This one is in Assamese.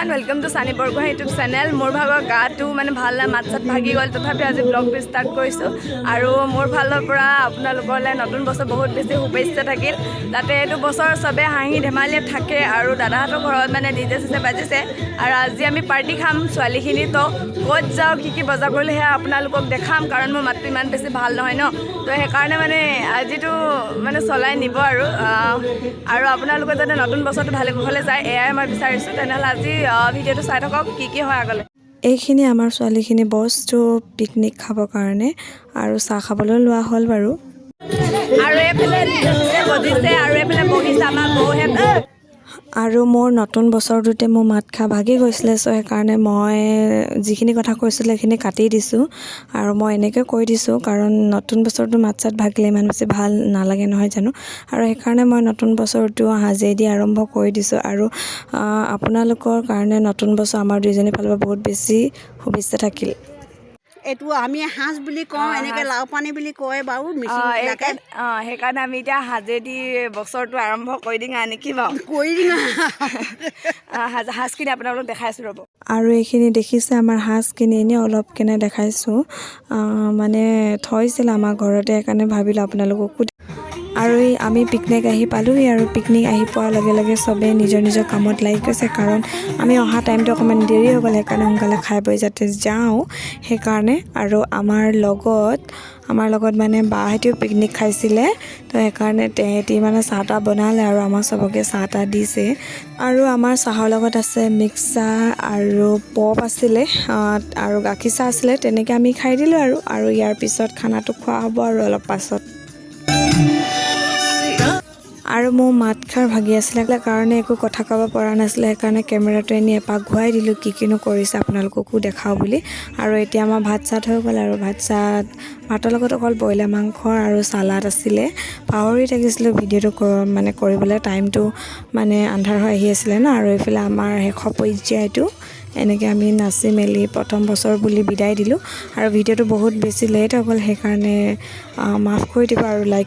Everyone, welcome to Sunny Borgohain YouTube channel. মোৰ ভাগৰ গাটো মানে ভাল নাই, মাত চাত ভাগি গ'ল। তথাপি আজি ব্লগটো ষ্টাৰ্ট কৰিছোঁ আৰু মোৰ ফালৰ পৰা আপোনালোকলৈ নতুন বছৰ বহুত বেছি শুভেচ্ছা থাকিল, যাতে এইটো বছৰ চবে হাঁহি ধেমালিয়ে থাকে। আৰু দাদাহঁতৰ ঘৰত মানে ডিজে চিজে বাজিছে আৰু আজি আমি পাৰ্টি খাম ছোৱালীখিনি। তো ক'ত যাওঁ, কি কি বজাৰ কৰিলোঁ, সেয়া আপোনালোকক দেখাম, কাৰণ মোৰ মাতটো ইমান বেছি ভাল নহয় ন। তো সেইকাৰণে মানে আজিতো মানে চলাই নিব আৰু আপোনালোকে যাতে নতুন বছৰটো ভালে কুশলে যায়, এয়াই মই বিচাৰিছোঁ। তেনেহ'লে আজি ভিডিঅ'টো চাই থাকক, কি কি হয় আগলৈ। এইখিনি আমাৰ ছোৱালীখিনি বস্তু পিকনিক খাবৰ কাৰণে আৰু চাহ খাবলৈ লোৱা হ'ল বাৰু। আৰু এইফালে ডিজে বজিছে আৰু এইফালে বহিছে আমাৰ বৌহেঁত। আৰু মোৰ নতুন বছৰটোতে মোৰ মাতষাৰ ভাগি গৈছিলে, চ' সেইকাৰণে মই যিখিনি কথা কৈছিলোঁ সেইখিনি কাটি দিছোঁ আৰু মই এনেকৈ কৈ দিছোঁ, কাৰণ নতুন বছৰটো মাত চাত ভাগিলে ইমান বেছি ভাল নালাগে, নহয় জানো? আৰু সেইকাৰণে মই নতুন বছৰটো সাজেদি আৰম্ভ কৰি দিছোঁ। আৰু আপোনালোকৰ কাৰণে নতুন বছৰ আমাৰ দুইজনীৰ ফালৰ পৰা বহুত বেছি শুভেচ্ছা থাকিল। এইটো আমি সাঁজ বুলি কওঁ। এনেকৈ লাও পানী বুলি কয় বাৰু মিচিংবিলাকে। অঁ, সেইকাৰণে আমি এতিয়া সাজেদি বছৰটো আৰম্ভ কৰি দিওঁ আৰু নেকি বাৰু? কৰি দিওঁ। সাজখিনি আপোনালোকক দেখাইছোঁ, ৰ'ব। আৰু এইখিনি দেখিছে আমাৰ সাজখিনি, এনেই অলপ কেনে দেখাইছোঁ। মানে থৈছিল আমাৰ ঘৰতে, সেইকাৰণে ভাবিলোঁ আপোনালোককো। আৰু এই আমি পিকনিক আহি পালোঁহি আৰু পিকনিক আহি পোৱাৰ লগে লগে চবেই নিজৰ নিজৰ কামত লাগি গৈছে, কাৰণ আমি অহা টাইমটো অকণমান দেৰি হৈ গ'ল। সেইকাৰণে সোনকালে খাই বৈ যাতে যাওঁ, সেইকাৰণে। আৰু আমাৰ লগত মানে বাহঁতেও পিকনিক খাইছিলে। তো সেইকাৰণে তেহেঁতি মানে চাহ তাহ বনালে আৰু আমাৰ চবকে চাহ তাহ দিছে। আৰু আমাৰ চাহৰ লগত আছে মিক্সাৰ আৰু পপ আছিলে আৰু গাখীৰ চাহ আছিলে। তেনেকৈ আমি খাই দিলোঁ আৰু। আৰু ইয়াৰ পিছত খানাটো খোৱা হ'ব আৰু অলপ পাছত। আৰু মোৰ মাতষাৰ ভাগি আছিলে কাৰণে একো কথা ক'ব পৰা নাছিলে, সেইকাৰণে কেমেৰাটো এনেই এপাক ঘূৰাই দিলোঁ, কি কিনো কৰিছে আপোনালোককো দেখাওঁ বুলি। আৰু এতিয়া আমাৰ ভাত চাত হৈ গ'ল আৰু ভাত চাত, ভাতৰ লগত অকল ব্ৰইলাৰ মাংস আৰু চালাড আছিলে। পাহৰি থাকিছিলোঁ ভিডিঅ'টো মানে কৰিবলৈ, টাইমটো মানে আন্ধাৰ হৈ আহি আছিলে ন। আৰু এইফালে আমাৰ শেষৰ পৰ্যায়টো এনেকৈ আমি নাচি মেলি প্ৰথম বছৰ বুলি বিদায় দিলোঁ। আৰু ভিডিঅ'টো বহুত বেছি লেট হৈ গ'ল, সেইকাৰণে মাফ কৰি দিব আৰু লাইক